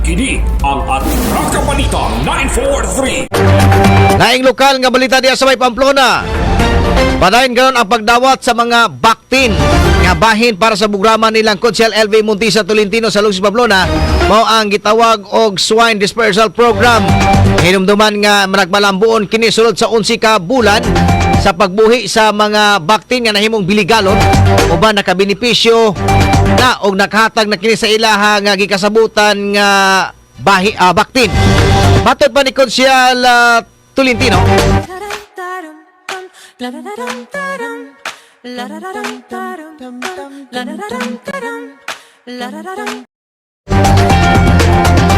Kini ang Atraka Balita 943. Laing lokal nga balita diya sa may Pamplona. Padayon karon ang pagdawat sa mga baktin nga bahin para sa programa nilang Konsyal LV Montisa Tolentino sa Lungsod Pamplona, mao ang gitawag og Swine Dispersal Program. Hinumduman nga managmalambuon kini sulod sa 11 ka bulan sa pagbuhi sa mga baktin nga nahimong biligalon uban nakabenepisyo na og nakahatag na kini sa ilaha nga gikasabutan nga bahi, baktin. Matod pa ni Konsyal Tolentino,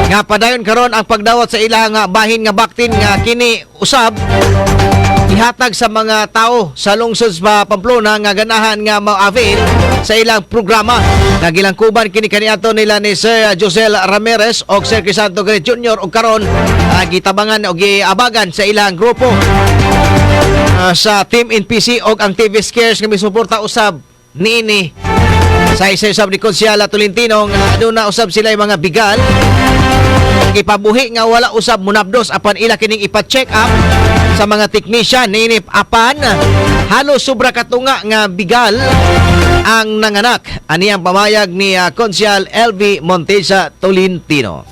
nga padayon karon ang pagdawat sa ilang nga bahin nga baktin nga kini usab ihatag sa mga tao sa lungsod sa Pamplona nga ganahan nga ma-avail sa ilang programa nga gilangkuban kini kaniadto nila ni Sir Josel Ramirez o Sir Crisanto Garit Jr. Og karon gitabangan og giabagan sa ilang grupo sa Team NPC og ang TV Scares nga misuporta usab niini. Sa isa usab ni Konsyala Tolentino nga aduna usab sila yung mga bigal ipabuhi nga wala usab munabdos apan ila kining ipa-check up sa mga technician niini, apan halos sobra katunga nga bigal ang nanganak. Ani ang pamayag ni Konsyal LV Montesa Tolentino.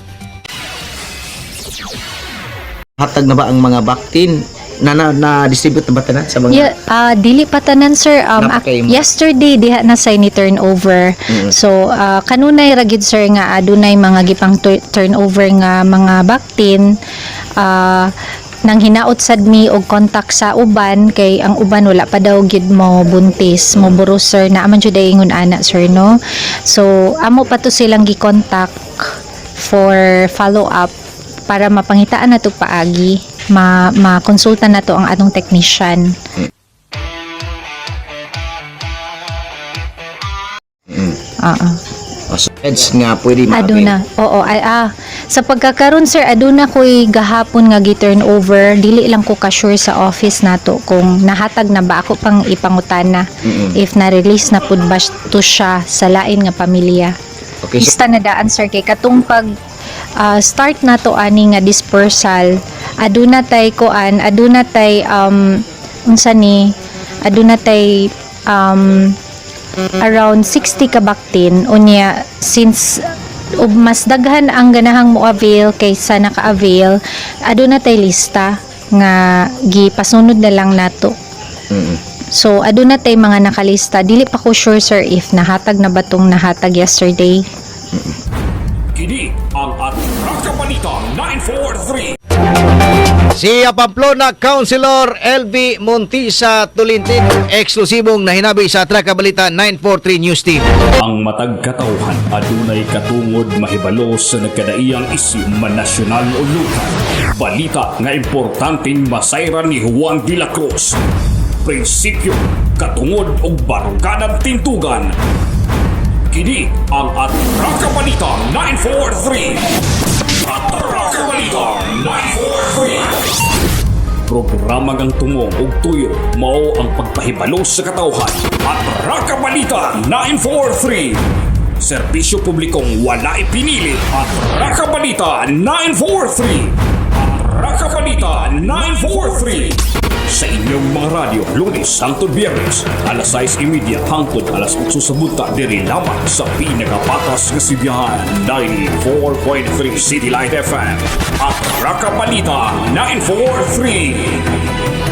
Hatag na ba ang mga baktin na distribute na ba tanan sa mga Yeah, dili pa tanan, sir. Napakay mo. Yesterday diha na say ni turnover. So kanunay ra gid, sir, nga adunay mga gipang turnover nga mga baktin. Nang hinaot sad mi og contact sa uban kay ang uban wala pa daw gid mo buntis, mo buro, sir, na man jud ingon ana, sir, no. So amo pa to silang gi-contact for follow up para mapangitaan na to paagi ma makonsulta na to ang atong technician. Oo. O, so, heads nga pwede ma-avail? Aduna. Oo, ay, sa pagkakaron, sir, aduna ko'y gahapon nga gi-turn over. Dili lang ko ka-sure sa office nato kung nahatag na ba, ako pang ipangutana if na-release na pud ba to siya sa lain nga pamilya. Okay, so, Basta na daan, sir, kay katong pag start na to ani nga dispersal, aduna tay kuan, aduna tay unsa ni, aduna tay around 60 ka baktin. Unya since ug mas daghan ang ganahang mo avail kaysa naka-avail, aduna tay lista nga gipasunod na lang nato. So aduna tay mga nakalista. Dili pa ko sure, sir, if nahatag na ba tong nahatag yesterday. Kini ang Atraka Balita 943. Si Pamplona Councilor LV Montisa Tolentino, eksklusibong nahinabi sa Atraka Balita 943 News Team. Ang matag katawhan adunay katungod mahibalo sa nagkadaiyang isyu man nasyonal o lokal. Balita nga importanteng masayran ni Juan de la Cruz. Prinsipyo, katungod ug baruganan tintugan. Kini ang Atraka Balita 943. Atraka Balita 943. Programa ngang tungong ug tuyo mao ang pagpahibalo sa katawhan. Atraka Balita 943. Serbisyo publikong walay pinili. Atraka Balita 943. Atraka Balita 943. Sa inyong mga radyo, Lunes hangtod Biyernes, alas 6:30 hangtod alas 8 sa buntag, diri lamang sa pinakapatas nga sibihan, 94.3 City Light FM. Atraka Balita 943.